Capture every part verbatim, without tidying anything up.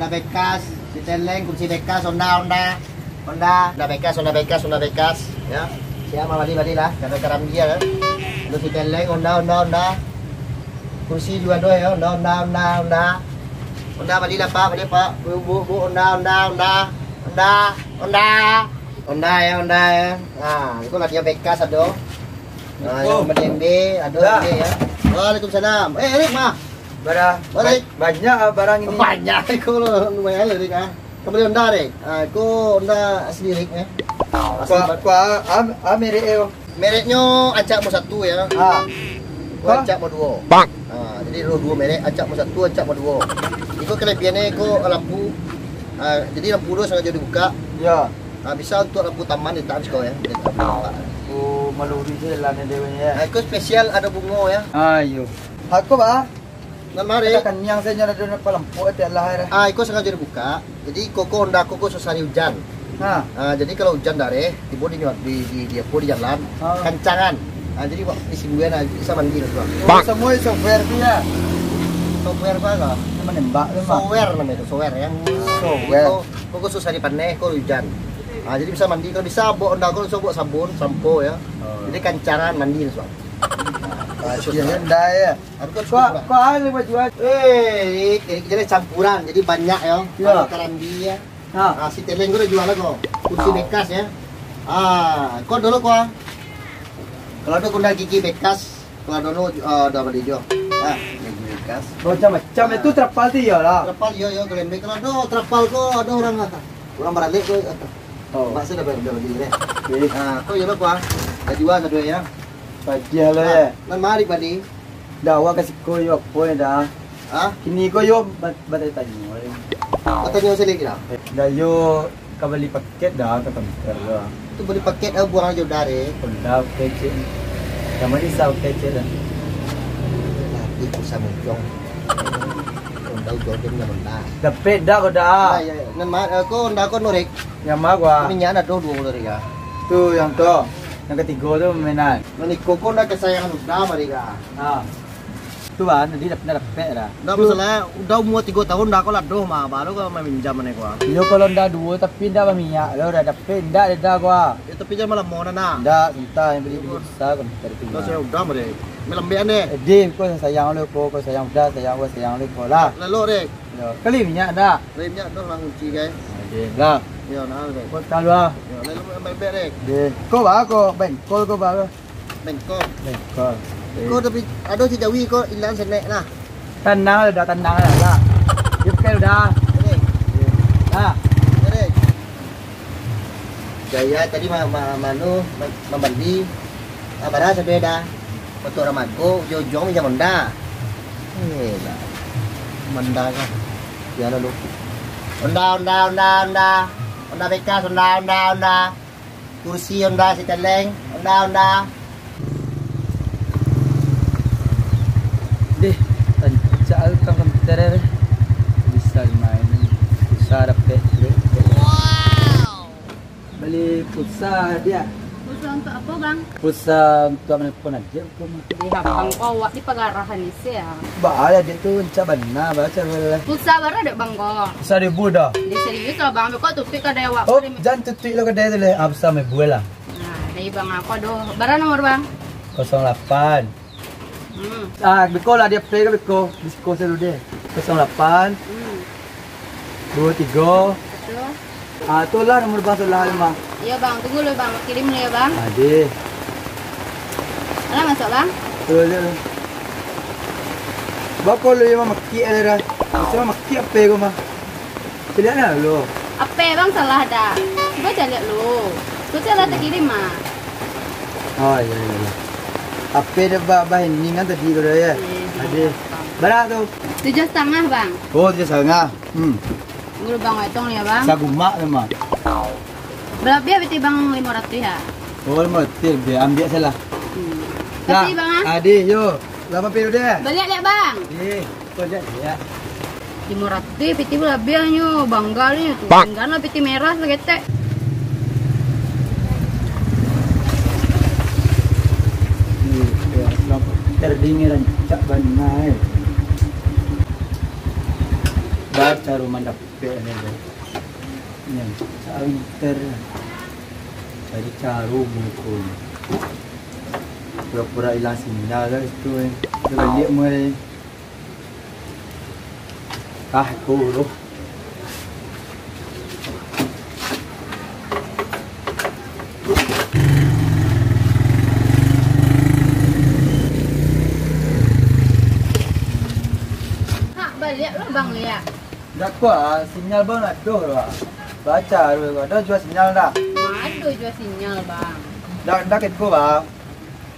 Bekas, Ciceleng, kursi bekas, Honda, Honda. Honda, Honda bekas, Honda bekas, Honda bekas. Ya. Siap mah, bali, balilah. Karambia, ya. Lu Ciceleng, Honda, Honda, Honda. Kursi juo ado, ya. Honda, Honda, Honda, Honda. Honda, balilah, Pak, bali, Pak. Bu, bu, bu, Honda, Honda, Honda. Honda, Honda. Honda, ya, Honda, ya. Nah, itu lah dia bekas ado. Nah, yang Assalamualaikum. Mendembe, ado. Dah. Ini, ya. Waalaikumsalam. Eh, Erik, mah. Bara-, Balik. Ba-, banyak, ah, barang ini. Banyak, iko lumayan lah, Rik, ah. Kambali Honda, Rik. Ah, iko Honda asli, Rik, eh. Asli. Kua, ba-, kua, ah, ah, merek, eh, oh. Mereknyo Ancak Mo Satu, ya. Ah. Ko Ancak Mo Duo. Bang. Ah, jadi duo, duo merek, Ancak Mo Satu, Ancak Mo Duo. Iko kelebihannyo iko lampu. Ah, jadi lampu tu sangajo dibuka. Ya. Ah, bisa untuk lampu taman, ditahan siko, ya. Oh, maluri se lah ni dewenya, ya. Ah, iko spesial ado bungo, ya. Ah, iyo. Hako, Bah. Nan mari. Ada kaniang sajo, ada nak palampok, ati alah, ya. Ah, iko sangajo dibuka. Jadi, koko Honda koko susah di ujan. Ha. Ah, jadi kalau ujan dareh, tibo di, di, di, di apo, di jalan, ha, kancangan. Ah, jadi, wak, di singguan, ah, bisa mandi lah, Bang. Oh, semua software tu, ya? Software apa, kah? Menembak tu, Bang. Software namanya itu, software, ya. Software. Koko, koko susah di paneh, koko ujan. Ah, jadi bisa mandi, kalau bisa, bawa Honda koko, bisa bawa sabun, sampo, ya. Oh. Jadi, kancangan, mandi lah, Bang. Ah, iya, Honda, ya. Harus. Kok, kok ada baju aja? Eh, ini, ini jadi campuran, jadi banyak, yo. Ya. Ada karambia, ya. Ha. Ah, Ciceleng ko lah jual lah ko. Kursi bekas, ya. Ah, ko dulu ko, ah. Kalau ado Honda gigi bekas, kalau dulu, ah, udah bali juo. Ah, gigi bekas. Macam-macam itu, terpal tu iyalah. Terpal, iyo, iyo, kelembek. Kalau ado terpal ko, ado urang lah. Urang baralek ko, ah. Oh. Mak saya dah bali, dah bali, deh. Oke. Ah, ko iyalah ko, ah. Dah jual satu, ya. Padiah lah, ya. Nan mari bali. Dah, awak ka siko yo, apo yo, dah? Ha? Kini ko yo ba-, batanyo-tanyo, yo. Batanyo salik dah? Eh, dah yo ka bali paket dah, ka kantor dah. Tu bali paket, ah, buang ajo dah, deh. Honda kecek. Sama di sa kecek dah. Tapi ku samujong. Honda ujo-ujo nyaman dah. Dapek dah ko dah. Ah, ya, ya. Nan ma-, eh, ko Honda ko norek. Yang ma gua. Minyak ado duo puluah ribu. Tu yang tu. Yang katigo tu mainan. Nan iko ko Honda kesayangan Uda, mari ka. Ha. Tu, Bang, tadi dap-, dah dapek dah. Ndak masalah, Uda umua tigo tahun dah ko ladoh mah, baru ko maminjam mane ko. Iyo, kalau ndak duo tapi ndak baminyak, kalau dah dapek ndak dah ko. Yo, tapi jan malamo nah. Ndak, santa, yang bali pulsa kan dari tu. Kalau saya Uda mah deh. Melambean deh. Eh, deh, ko sayang lo ko, ko sayang Uda, sayang Uda, sayang lo ko lah. Lalu deh. Yo, kali minyak ndak? Kali minyak tu lah kunci, guys. Deh lah. Yo, nah, deh. Kota lu ah. Yo, lalu melambean deh. Deh. Ko ba ko, bengkol ko ba ko. Bengkok. Bengkok. Ko tapi ado si Jawi ko ilang senek lah. Tanang lah, dah tanang lah, lah. Dia pakai udah. Ini. Dah. Ini. Jaya tadi ma-, ma-, manu, ma-, mambali. Ah, bara sapeda. Motor Ramago, ujung-ujung pinjam Honda. Eh, lah. Honda kan. Ya, lalu. Honda, Honda, Honda, Honda. Honda bekas, Honda, Honda, Honda. Kursi Honda Ciceleng, Honda, Honda. Deh, rancak tu tang komputer deh. Bisa main ni. Susah dapek duit. Bali pulsa dia. Pulsa untuk apa, Bang? Pulsa untuk nelpon aja. Di abang ko awak di pagarahan isi ya. Ba, adik tu rancak bana, ba, cara lah. Pulsa bara dek bang ko? Saribu dah. Di serius lah bang, kok tutup kadai awak? Oh, jan tutup lo kadai tu leh. Ah, pulsa mebel lah. Nah, dari bang aku aduh. Bara nomor bang? Kosong lapan. Hmm. Ah, beko lah dia play ke beko. Beko selalu deh. Kosong lapan. Hmm. Dua tiga. Betul. Ah, tu lah nomor bang sebelah lima. Iya bang, tunggu dulu bang, kirim dulu ya bang. Ade. Alah masuk bang. Betul je. Bako lu yang mamakik ada dah. Bisa mamakik apa ya gua mah? Caliak lah lu. Apa bang salah dah? Coba caliak lu. Tu salah terkirim mah. Oh iya iya iya. Apa dah bah bah ini kan tadi kau dah ya? Iya, iya. Ade. Berapa tu? Tujuh setengah bang. Oh tujuh setengah. Hmm. Guru bang etong ya bang. Sagumak memang. Berapa ya piti bang lima ratus ya? Oh lima ratus lebih ambil salah. Hmm. Nah, kasih bang ah. Ade yo. Lama pilu deh. Balik lihat bang. Eh, kau lihat lihat. Lima ratus piti lebih nyo bangga ni. Bang. Tinggal lah piti merah saketek. Terdingin rancak bana eh. Baca rumah dapur. Bek ni, bek. Ni, cak pintar. Cari caro muko ni. Pura-pura ilang sinyal lah itu, eh. Dia baliak mulai. Ah, iko tu. Hak baliak lo, Bang, liak. Dak kuat, sinyal bang adoh lah. Baca tu, ado jua sinyal dah. Ado jua sinyal, Bang. Dak, dak kiko, Bang.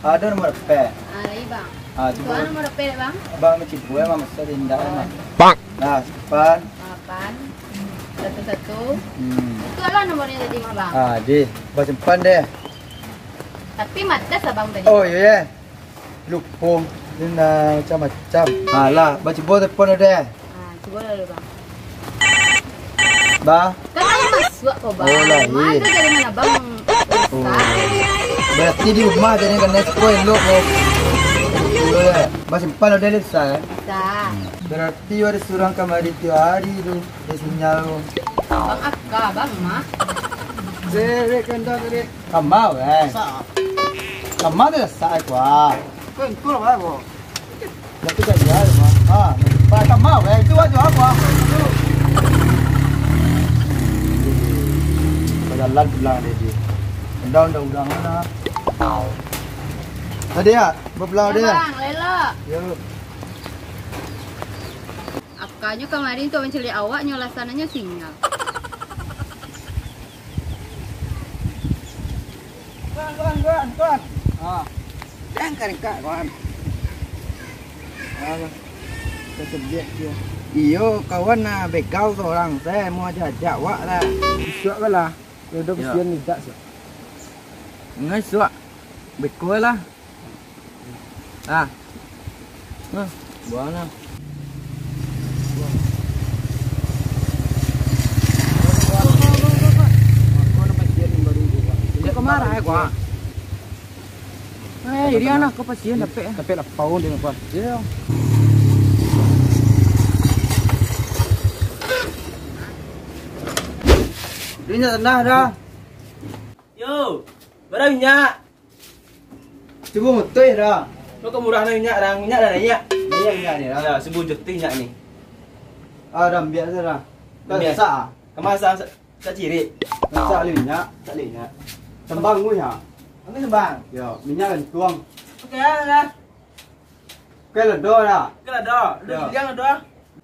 Ado nomor P. Ah, lai, Bang. Ah, cubo. Bang, nomor P, Bang. Bang, cubo, Bang, masa indak, Bang. Bang. Nah, simpan. Lapan. Satu, satu. Hmm. Itu lah nomornya tadi mah, Bang. Ah, di. Bang, simpan deh. Tapi matas, Abang, tadi. Oh, iya, iya. Lupo, iko nan macam-macam. Alah, bacubo telepon deh. Ah, cubo dulu, Bang. Bang. Kan abang masuak ko, Bang. Oh, lah, iya. Mana jaringan abang rusak? Oh. Berarti di rumah jaringan kena spoil lo ko. Iya. Bang, simpan lo deh, Lisa, eh. Bisa. Berarti ado surang kamari tiok hari tu, ado sinyal tu. Bang Aka, Bang mah. Dek, dek, kendang, dek. Kamau, eh. Sa. Kamau tu sak, eh, kuah. Kau engkol apa, kau? Tapi tak jual, kuah. Ah, pa kamau, eh. Itu aja apa? Bajalan pulang dia, dia. Kendang dah urang mana? Tadi ya, berpulang dia. Bang, lelok. Yo. Akanyo kamarin tu mancaliak awak, nyo alasananyo sinyal. Kuan, kuan, kuan, kuan. Ah. Jan karingkak, kuan. Ah, kita sebiak dia. Iyo, kawan nah begal sorang, saya mau ajak-ajak wak lah. Isuak lah. Yo, udah. Yo. Kasian ni, dak, siap. Ngai suak. Beko lah. Ah. Nah, buana. Dia kemana, eh, gua? Eh, dia anak kau pasien dapek, eh. Dapek lapau dia, apa? Dia. Dia nak tanah dah. Yo, bara minyak? Cubo mutuih dah. Lo ka murah minyak dah, minyak dah naiak. Naiak minyak ni dah. Ya, subuh juta minyak ni. Ah, dah ambiak sajo dah. Ambiak. Sak ah. Kama sak, sak cirik. Sak lih minyak. Sak lih minyak. Sambang ngui ha. Angin sambang. Yo, minyak gantuang. Oke, ya, ya. Oke, lado dah. Oke, lado. Lado. Yo. Pilihan lado.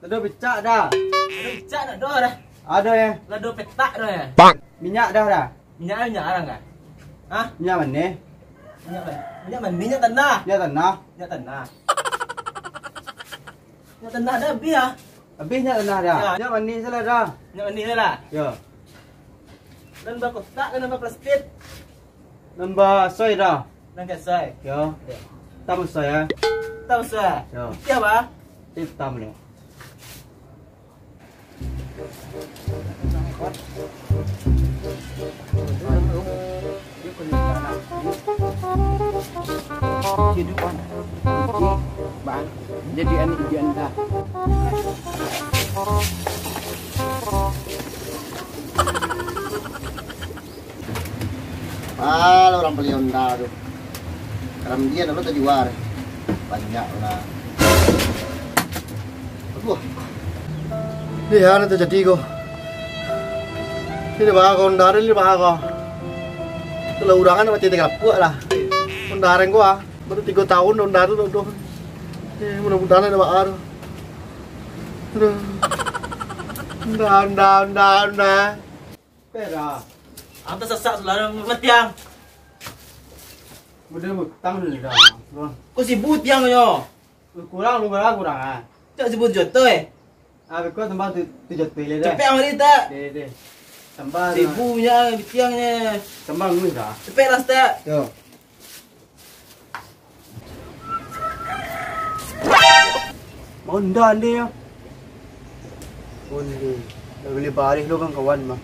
Lado picak dah. Lado picak dah, dah. Ado ya. Lado petak dah ya. Minyak dah dah. Minyak, minyak arang kah? Hah? Minyak manih. Minyak manih. Minyak manih, minyak tanah. Minyak tanah. Minyak tanah. Minyak tanah dah habis ah. Habis minyak tanah dah. Ya. Minyak manih salah dah. Minyak manih salah. Ya. Dan bakotak kan nambah plastik. Nambah soy dah. Nambah soy. Ya. Ya. Tambah soy ya. Tambah soy. Ya. Putih apa? Hitam ni. Jadi anak janda. Alah, urang bali Honda tu. Karambian lo tajua. Banyak lah. Aduh. Ni ha nan tajadi ko. Ni baha ko Honda ni, baha ko. Kalau urang kan mati tiga puak lah. Honda reng ko ah. Baru tigo taun Honda tu, tu. Eh, mudah-mudahan ado baha tu. Aduh. Honda, Honda, Honda, Honda. Pera. Ang tasasak sudah matiang. Udah utang dulu dah. Ko sibu tiang nyo. Kurang lu bara kurang ah. Cak sibu juta eh. Ah, beko tambah tu, tujuah puluh deh. Capek amari tak? Deh, deh. Tambah. Sibu nya bitiang nya. Tambah ngui dah. Capek lah stek. Yo. Honda ni ya. Honda. Dah bali barih lo kan kawan mah.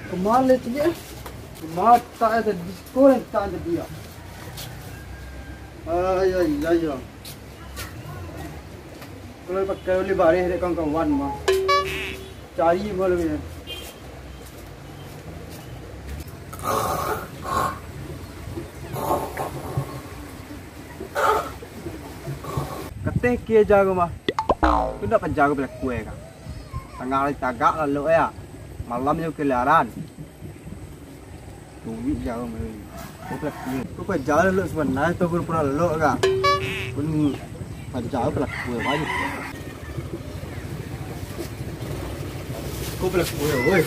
Kemana tu dia? Mata ada disko yang tak ada dia. Ay, ay, ay, ay. Kalau pakai bali barih dek kawan-kawan mah. Cari malam ni. Kateh kia jago mah. Tu ndak pajago belaku eh, Kak. Tangah hari tagak lalu ya. Malam jo keliaran. Duit jauh mah. Kau pelaku. Kau pajalan lo sebenarnya tu, kau pernah lo, Kak. Pun pajalan pelaku banyak. Kau pelaku, woi.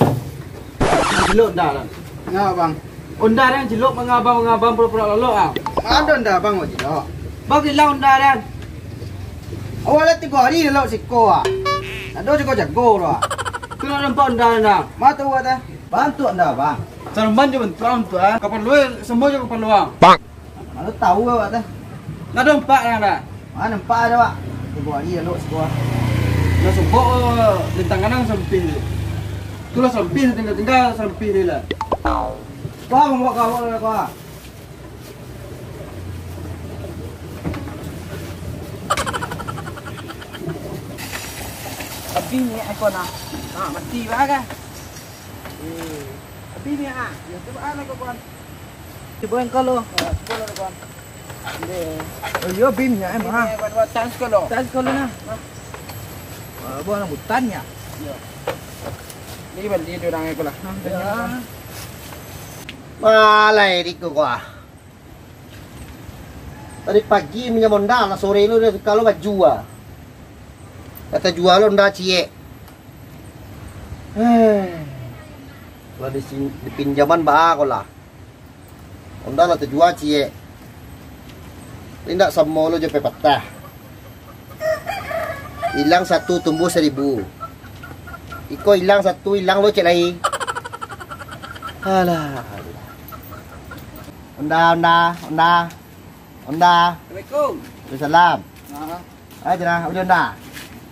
Cilok dah lah. Ya, Bang. Onda dan cilok mangabang-mangabang pura-pura lolok ah. Ada onda, Bang, kok cilok? Bang, hilang onda dan. Awalnya tiga hari lolok siko ah. Ada siko jago tu ah. Tu nak nampak onda dan. Mata buat ah. Bantuak ndak, Bang? Saruman jo bantuak, bantuak, ah. Kapalo, eh, samo jo kapalo, ah. Bang. Mana tahu awak teh? Nah, nampak lah, dah. Mana nampak ada, Pak? Tunggu hari elok sebuah. Nah, sobok, eh, lintang kanan sempih dia. Itulah sempih, tinggal-tinggal sempih dia lah. Wah, membawa kawak lah, Pak. Tapi ni ekor nah. Ha, mati bah kan? Eh, tapi ni ah, ya tu ah nak kawan. Cuba yang kalau. Ha, cuba lah kawan. Deh. Oh, yo bim ya emang. Ini buat tan sekolah. Tan sekolah nah. Ha. Wah, buah rambutan ya. Ya. Ni beli dia orang ekor lah. Ya. Malai di ko kuah. Tadi pagi minjam onda lah, sore lu dia kalau baju ah. Kata jual onda ciek. Eh. Kalau di sin-, dipinjaman baa ko lah. Onda lah tajual ciek. Indak samo lo jo pepatah. Ilang satu tumbuh saribu. Iko ilang satu, ilang lo cek lai. Alah. Onda, onda, onda. Onda. Assalamualaikum. Waalaikumsalam. Ha. Ayo, Jera, beli onda.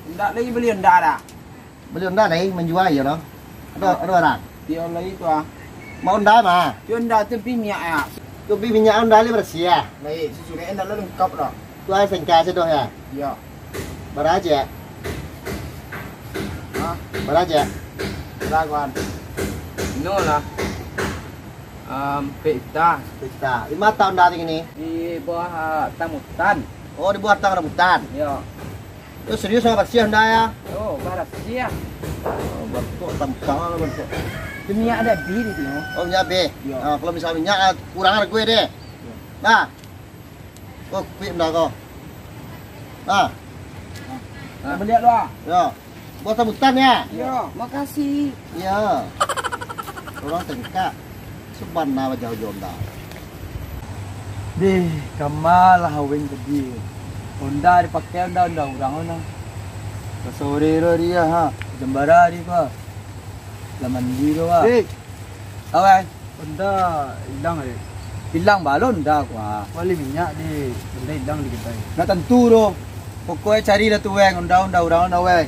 Indak lai beli onda dah. Beli onda lai, manjua iyo lo. Ado, ado barang. Iyo lai tu ah. Ma onda ma? Iyo onda tu bi minyak ah. Tu bi minyak onda lai barasiah. Lai, susunan indak lo lengkap dah. Tu ah sengka sadoh ya. Iyo. Bara ciek? Ha? Bara ciek? Bara kuan. Ino lah. Ampek juta. Ampek juta. Di ma tak onda tu kini? Di bawah, ah, rambutan. Oh, di bawah batang rambutan. Iyo. Tu serius lah, barasiah onda ya? Oh, barasiah. Oh, bantuak tampang lah bantuak. Tu minyak ado abih di siko. Oh, minyak abih. Iyo. Ah, kalau misalnya minyak, ah, kurang hargo deh. Iyo. Nah. Oh, kuik onda ko. Nah. Nah. Baliak lu ah. Iyo. Buah rambutan ya? Iyo, makasih. Iyo. Urang tengkak. Sabana bajauah jo onda. Deh, kama lah aweng tadi. Onda dipakai onda, onda urang tu nah. Ka sore tu dia ha. Jambara di ko. Lah mandi tu ah. Dek. Aweng. Onda ilang, eh. Ilang baa lo onda ko ah. Bali minyak di onda ilang di kedai. Ndak tantu doh. Pokoknyo carilah tu weng, onda, onda urang tu weng.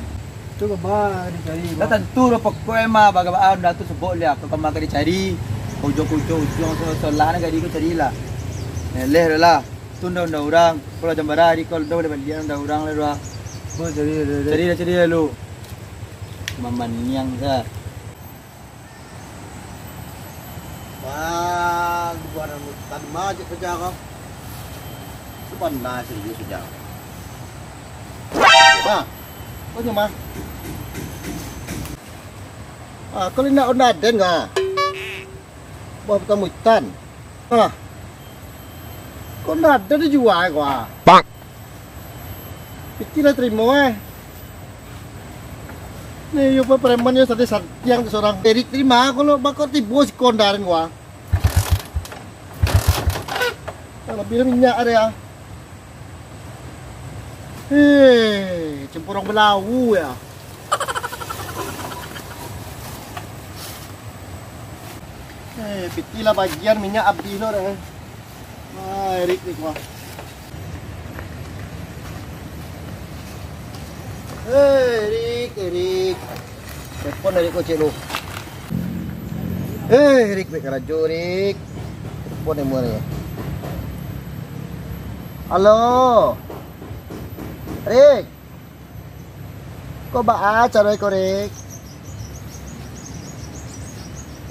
Tu ka baa dicari. Ndak tantu doh pokoknyo mah, baa-baa onda tu sobok liak, ka ma ka dicari. Ujuang-ujuang, ujuang so-, solah na gadi ko carilah. Eleh lah. Tu onda, onda urang. Kalau jambara di ko onda boleh baliak onda urang lah doh. Ko cari, cari. Carilah, carilah lu. Mamaniang sa. Wah, buah rambutan ma cek paja ko. Sabana serius paja. Wah, ko nyo mah. Ah, ko indak onda den ko. Buah rambutan. Ah. Ko ndak ado dijua ko ah. Bang. Piti lah tarimo eh. Ni yo pa preman yo sadih santiang tu surang. Erik tarimo ko lo bako tibo si kondaran ko ah. Lah labiah minyak ado ah. Hei, campur urang balau ya. Eh, piti lah bagian minyak abih lo dah. Ah, Erik ni kuah. Eh, Erik, Erik. Telepon Erik kocek lu. Eh, Erik, baik karajo, Erik. Telepon yang mana ya? Halo. Erik. Ko baa caro iko, Rik?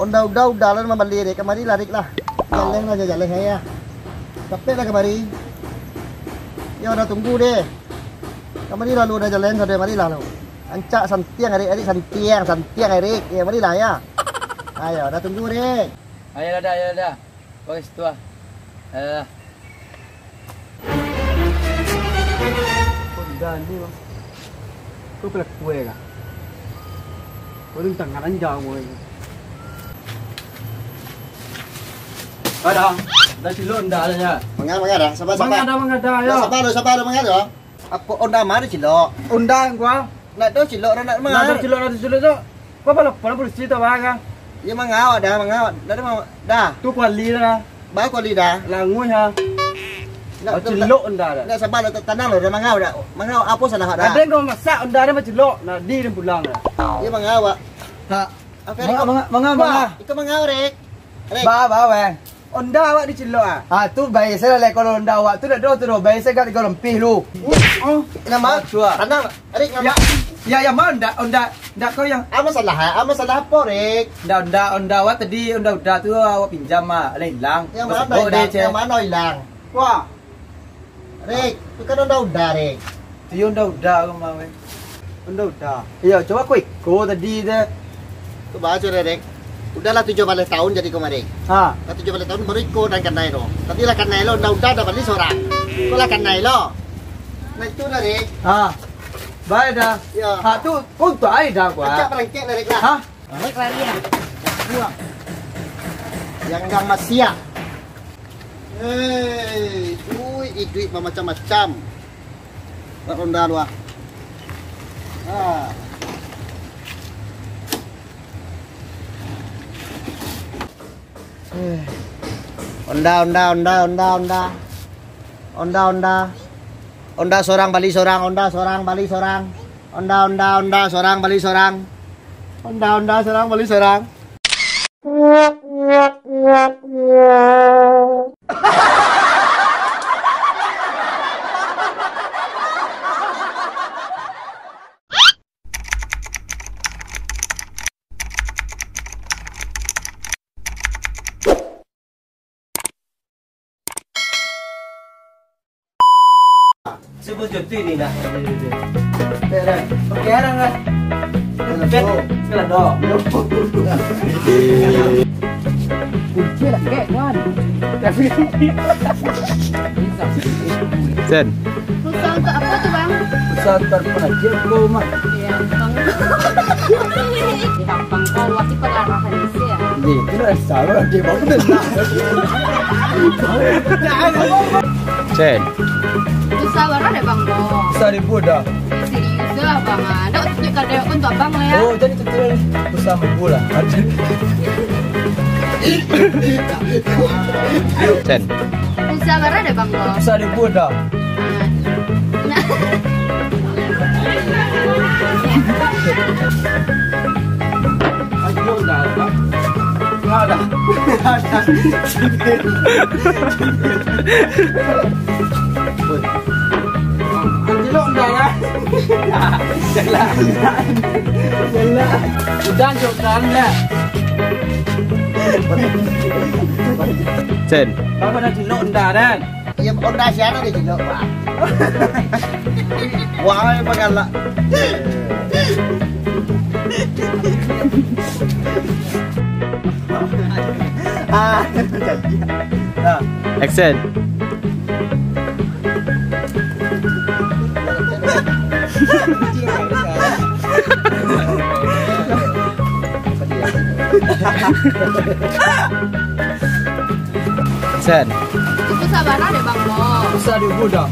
Onda Uda, Uda lah mambali, Rik. Kamari lah, Rik lah. Jaleh lah, jaleh lah, yo. Capek lah kamari. Yo, Uda tunggu deh. Kamari lalu Uda jaleh, sado mari lah lu. Rancak santiang, Rik, Rik, santiang, santiang, Rik. Yo, mari lah, yo. Ayo, Uda tunggu, Rik. Ayo lah, Da, ayo lah, Da. Pakai situ ah. Alah. Kok dah ni, Bang? Kok pala kue kah? Kok dah tangan anjang kue. Ada. Dah cilok ndak ada ya? Manga, manga dah. Sabar, sabar. Manga dah, manga dah, ya. Dah, sabar lu, sabar lu, manga dah. Apo onda ma cilok? Onda gua. Nak tu cilok, nak ma? Nak tu cilok, nak tu cilok tu. Kau pala, pala polisi tu, Bang, ah? Ya, mangawak dah, mangawak. Dah, dah, dah. Tu kuali dah. Ba kuali dah. Languih, ha. Nak, oh, tu, cilok onda dah. Nak sabar dah, tanang lah, dah mangawak dah. Mangawak, apo salah dah? Ada yang kau masak, onda dah macilok. Nah, di dan pulang dah. Ya, mangawak. Ha. Apa manga, manga, manga, manga. Wah, iko mangawak, Rek. Rek. Ba, ba, weh. Onda awak dicilok ah. Ah, tu bae salah lai, kalau onda awak tu dak doh tu doh. Bae salah dak kalau lempih lu. Oh, nama? Tanang, Rik, nama? Ya, ya, ya, ma onda, onda, ndak kau yang. Apo salah, apo salah apo, Rik? Onda, onda, onda awak tadi, onda Uda tu awak pinjam ah, lah ilang. Yang mana ilang? Yang mana ilang? Wah. Rek, tu kan onda Uda, Rek. Tu yo onda Uda ko mah, weh. Onda Uda. Iyo, coba ko iko tadi tu. Tu baco deh, Rek. Uda lah tujuah baleh taun jadi ko mah, Rek. Ha. Lah tujuah baleh taun baru iko nan kanai tu. Tadi lah kanai lo, onda Uda dah bali sorang. Ko lah kanai lo. Nah, itu dah, Rek. Ha. Bae dah. Iyo. Ha, tu ko untuak ai dah, ko. Pacak barangkek dah, Rek, lah. Ha? Naik lari ah. Buang. Yang gang masiak. Hei, ui, iduik bamacam-macam. Buat ronda lu ah. Ah. Eh. Onda, onda, onda, onda, onda. Onda, onda. Onda sorang bali sorang, onda sorang bali sorang. Onda, onda, onda sorang bali sorang. Onda, onda sorang bali sorang. Subuh cuti ni dah. Oke, dah. Oke, dah, dah. Oke, dah, dah. Kunci lah, kek, Wan. Tapi Sen. Susah untuk apa tu, Bang? Susah untuk apa aja, bro, mah. Iya, Bang. Gampang kau, wajib pengarahan isi ya. Ni, kena sabar, dia baru dengar. Sen. Susah banget ya, Bang, kau. Susah ribut dah. Serius lah, Bang. Ada untuk kadang untuk Abang lah ya. Oh, jadi tutup. Susah ribut lah. Sen. Susah banget ya, Bang, kau. Susah ribut dah. Nah. Aduh, dah, dah. Dah, dah. Anjlok dah, dah. Jalan. Jalan. Udah, jok, dah, dah. Sen. Apa dah cilok dah, Dan? Iya, onda siapa dia cilok, Pak? Wah, pagalak. Ah, jadi. Nah. Action. Sen. Itu sabar deh, Bang, lo. Susah di budak.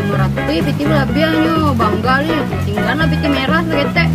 Murah tu, piti melabiahnyo, bangga ni. Tinggal lah piti merah saketek.